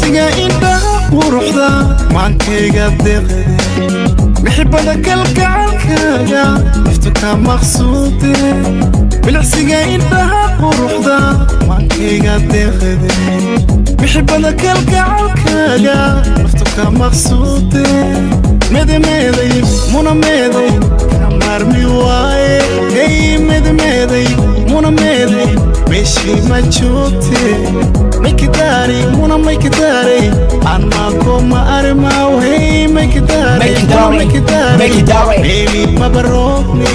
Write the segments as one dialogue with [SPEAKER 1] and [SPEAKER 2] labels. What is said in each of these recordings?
[SPEAKER 1] Bilicsiga indhaha quruxda maankayga deeqde mixibada kalgacalkaaga naftu ka maqsuude bilicsiga indhaha quruxda maankayga deeqde mixibada kalgacalkaaga naftu ka maqsuude medemeeday muna meeday kamarmi waaye hey medemeeday muna meeday meeshii ma joogte maykidari muna maykidari aan maako ma armaaw hey maykidari muna maykidari meeli mabaroobne.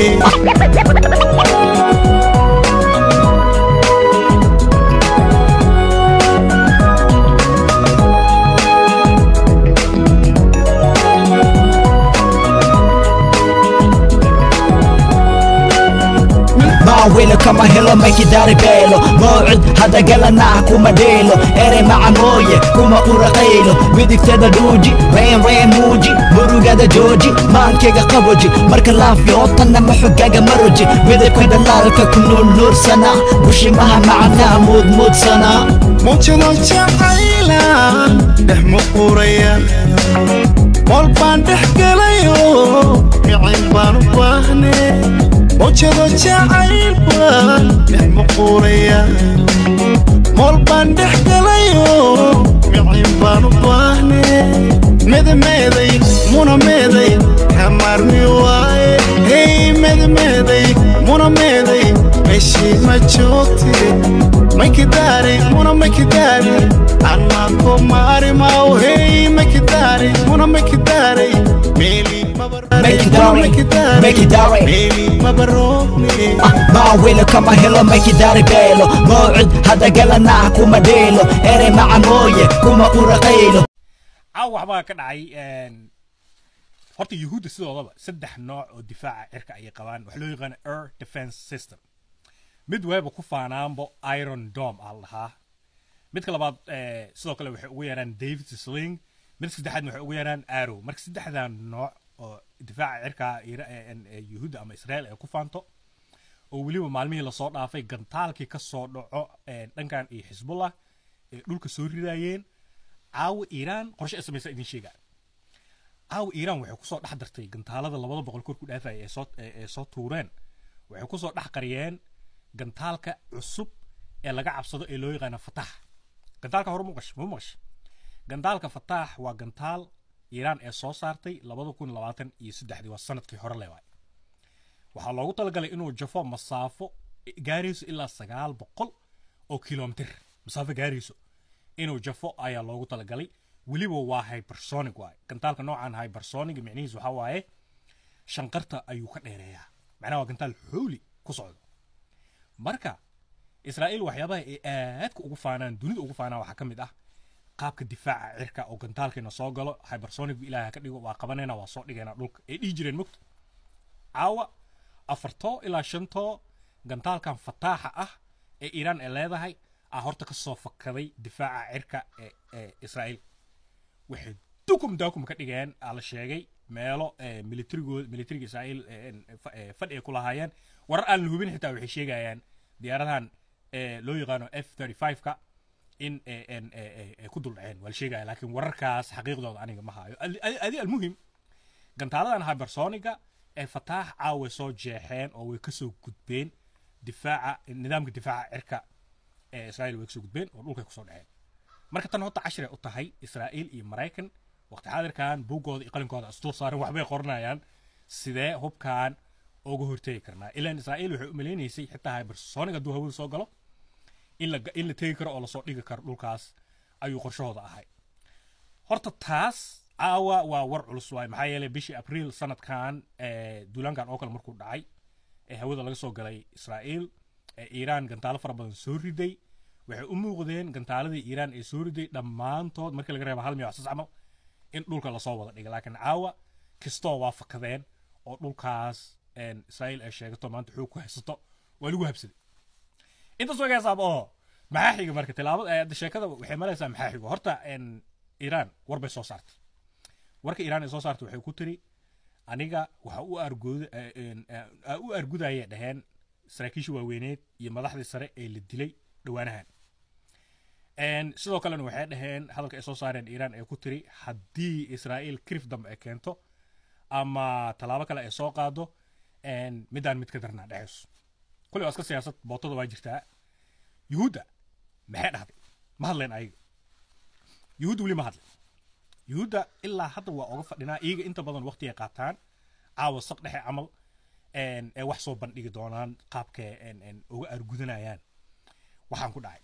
[SPEAKER 2] Wilo kama helo maykidari beelo mawcid hadda galanaa kuma dheelo erey maca mooye kuma uraqaylo midigtada dhuuji reen reen muuji murugada jooji maankayga qaboji marka laafyootanna maxogaga maroji midabka dhalaalka ku nuurnuursana bushimaha macanaa muudmuudsana
[SPEAKER 1] mawjado jacayla dhex muquraya mool baan dhex galayo micin baan u baahne mawjado jacayl baan dhex muquraya mool baan dhex galayo micin baan u baahne medemeeday muna meeday kamarmi waaye hey medemeeday muna meeday meeshii ma joogte maykidari muna maykidari aan maako ma armaaw hey maykidari muna maykidari meeli
[SPEAKER 2] maawilo kama helo maykidari beelo mawcid hadda galanaa kuma dheelo erey maca mooye kuma uraqaylo.
[SPEAKER 3] Caawa waxbaa ka dhacay horta yuhuudda sidoodaba saddex nooc oo difaaca cirka ayay qabaan, waxa loo yaqaana air defense system. Mid wayba ku faanaanbo Iron Dome aa la dhahaa, midka labaad sidoo kale waxay ugu yeeraan David Sling, midka saddexaadna waxay ugu yeeraan Arrow. Marka saddexdan nooc oo difaaca cirka yuhuudda ama Israel ay ku faanto oo weliba maalmihii lasoo dhaafay gantaalkii ka soo dhaco dhankan iyo Xisbullah ee dhulka soo ridaayeen, caawa Iiraan qorshe ay samaysa idin sheegaa. Caawa Iiraan waxay kusoo dhex dartay gantaalada 200 kor ku dhaafaya ee soo tuureen, waxay kusoo dhex qariyeen gantaalka cusub ee laga cabsado ee loo yaqaano Fataax. Gantaalka hore muuqash muu maqash. Gantaalka Fataax waa gantaal Iiraan ee soo saartay 2023, waa sanadkii hore leewaay. Waxaa loogu talagalay inuu jafo masaafo gaarayso ilaa 900 oo kilomitir, masaafo gaarayso inuu jafo ayaa loogu talagalay. Weliba waa hypersonic waaye gantaalka noocan. Hypersonic micnihiisu waxaa waaye shanqarta ayuu ka dheereeyaa, macnaha waa gantaal xooli ku socdo. Marka Israa'iil waxyaabaha ay aadka ugu faanaan dunida ugu faanaan waxaa ka mid ah qaabka difaaca cirka oo gantaalkiina soo galo hypersonic ilaaha ka dhigo waa qabanayna waa soo dhigaynaa dhulka ay dhihi jireen mugta. Caawa 4 ilaa 5 gantaalkan fataaxa ah ee Iiraan ay leedahay aa horta ka soo fakaday difaaca cirka ee Israa'iil. Waxay dukum daakum ka dhigeen aa la sheegay meelo militarigooda militariga Israa'iil fadhi ay ku lahaayeen. Warar aan la hubin xitaa waxay sheegayaan diyaaradahan loo yaqaano F-35ka in ay ku dul dhaceen waa la sheegaya, laakiin wararkaas xaqiiqdooda aniga ma hayo. Adi almuhim gantaaladan hypersoniga ee Fataax caawa soo jeexeen oo way kasoo gudbeen difaaca nidaamka difaaca cirka ee Israa'iil, way kasoo gudbeen oo dhulkay kusoo dhaceen. Marka tan horta cashir ay u tahay Israa'iil iyo Maraykan waqti xaadirkan buuggooda iyo qalinkooda isdul saaran waxbay qoranayaan sidee hubkan uga hortegi karnaa. Ilaan Israa'iil waxay u malaynaysay xitaa hypersonic hadduu hawada soo galo in la tegi karo oo lasoo dhigi karo dhulkaas ayuu qorshahooda ahay. Horta taas caawa waa war culus waay, maxaa yeelay bishii Abriil sanadkan duulaankan oo kale markuu dhacay ee hawada laga soo galay Israa'iil ee Iiraan gantaalo fara badan soo riday, waxay u muuqdeen gantaaladii Iiraan ee soo riday dhammaantood markii laga reebo hal miya waxsas camal in dhulka lasoo wada dhigay. Laakiin caawa kastoo waa fakadeen oo dhulkaas Israa'iil ay sheegato maanta xoog ku haysato waa lagu habsaday. Intaas waa gaasaab oo maxaa xiga marka tilaabada sheekada waxay maraysaa maxaa xigo horta. Iiraan war bay soo saartay. Warka Iiraan ay soo saartay waxay ku tiri aniga waxa u argudaya dhaheen saraakiisha waaweyneed iyo madaxdii sare ee la dilay dhowaanahan. Sidoo kalena waxay dhaheen hadalka ay soo saareen Iiraan ee ku tiri haddii Israa'iil kirif dambe ay keento ama tallaabo kale ay soo qaado, midaan mid ka darnaa dhexayso. Kulli waa iska siyaasad, bootada waa jirtaa. Yuhuudda maxay dhahday? Ma hadleen ayaga. Yuhuudda weli ma hadleen. Yuhuudda ilaa hadda waa oga fadhinaa. Iyaga inta badan waqti ay qaataan, caawa saq dhexe camal ee wax soo bandhigi doonaan qaabka uga argudanayaan waxaan ku dhacay.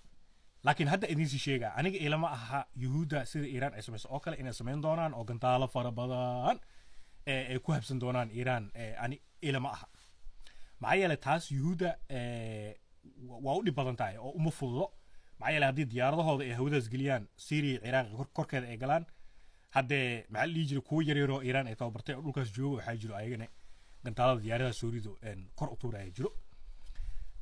[SPEAKER 3] Laakiin hadda idiin sii sheegaa, aniga ilama aha Yuhuudda sida Iiraan ay samayso oo kale inay samayn doonaan oo gantaalo fara badan ee ay ku habsan doonaan Iiraan. Ani ilama aha, maxaa yeelay taas Yuhuudda waa u dhib badan tahay oo uma fududo. Maxaa yeelay haddii diyaaradahooda ay hawadaas geliyaan, Syria, Ciraaq korkeeda ay galaan, haddee maxaa la dhihi jiray, kuwo yaryaroo Iiraan ay tababartay oo dhulkaas jooga waxaa jiro, ayagana gantaalada diyaaradaha soo rido kor u tuuraya jiro.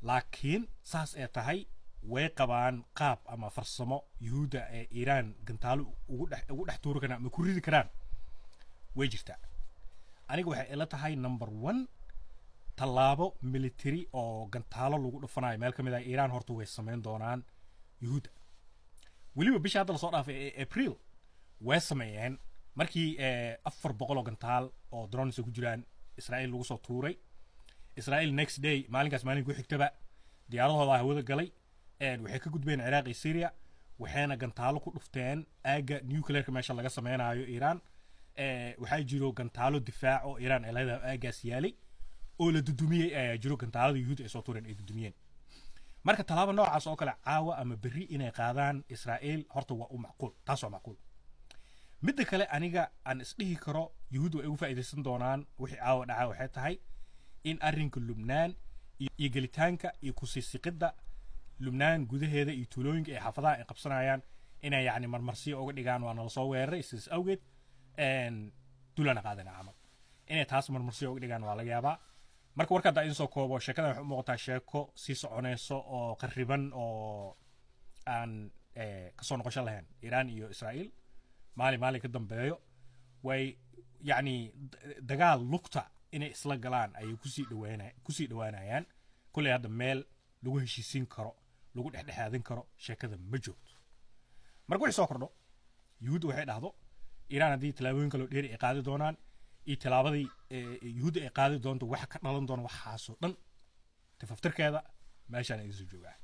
[SPEAKER 3] Laakiin saas ay tahay way qabaan qaab ama farsamo Yuhuudda ee Iiraan gantaalo ugu dhex tuuri karaan ama ku ridi karaan, way jirtaa. Aniga waxay ila tahay, number one, tallaabo military oo gantaalo lagu dhufanayo meel ka mid ah Iiraan horta way samayn doonaan Yuhuudda. Weliba bisha hadda lasoo dhaafay ee April way sameeyeen, markii 400 oo gantaal oo drones ay ku jiraan Israa'iil lagu soo tuuray. Israa'iil next day, maalinkaas maalin ku xigtaba, diyaaradahooda hawada galay, waxay ka gudbeen Ciraaq iyo Syria, waxayna gantaalo ku dhufteen aagga nuclearka meesha laga sameynayo Iiraan. Waxaa jiro gantaalo difaac oo Iiraan ay leedahay aaggaas yaalay oo la dudumiyey ayaa jiro, gantaalada Yuhuud ay soo tuureen ay dudumiyeen. Marka tallaabo noocaas oo kale caawa ama berri inay qaadaan Israa'iil horta waa u macquul, taas waa macquul. Midda kale aniga aan isdhihi karo Yuhuud way ugu faa'iidaysan doonaan wixii caawa dhaca waxay tahay in arrinka Lubnaan iyo gelitaanka iyo kusii siqidda Lubnaan gudaheeda iyo tuulooyinka ay xaafadaha ay qabsanayaan inay yacni marmarsiyo uga dhigaan, waa nala soo weeraray, sidaas awgeed dulana qaadana camal, inay taas marmarsiyo uga dhigaan waa laga yaabaa. Marka warka haddaa idin soo koobo, sheekadan waxay u muuqataa sheeko sii soconayso oo qarriban oo aan kasoo noqosho lahayn. Iiraan iyo Israa'iil maalin maalin ka dambeeyo way yacni dagaal lugta inay isla galaan ayay kusii dhawaanayaan. Kulley hadda meel lagu heshiisiin karo, lagu dhexdhexaadin karo sheekada ma joogto. Marka wixii soo kordho, Yuhuudda waxay dhahdo, Iiraan haddii tallaabooyin kaloo dheeri ay qaadi doonaan iyo tallaabadii Yuhuudda ay qaadi doonto waxa ka dhalan doona, waxaasoo dhan tafaftirkeeda meeshaan idin soo joogaa.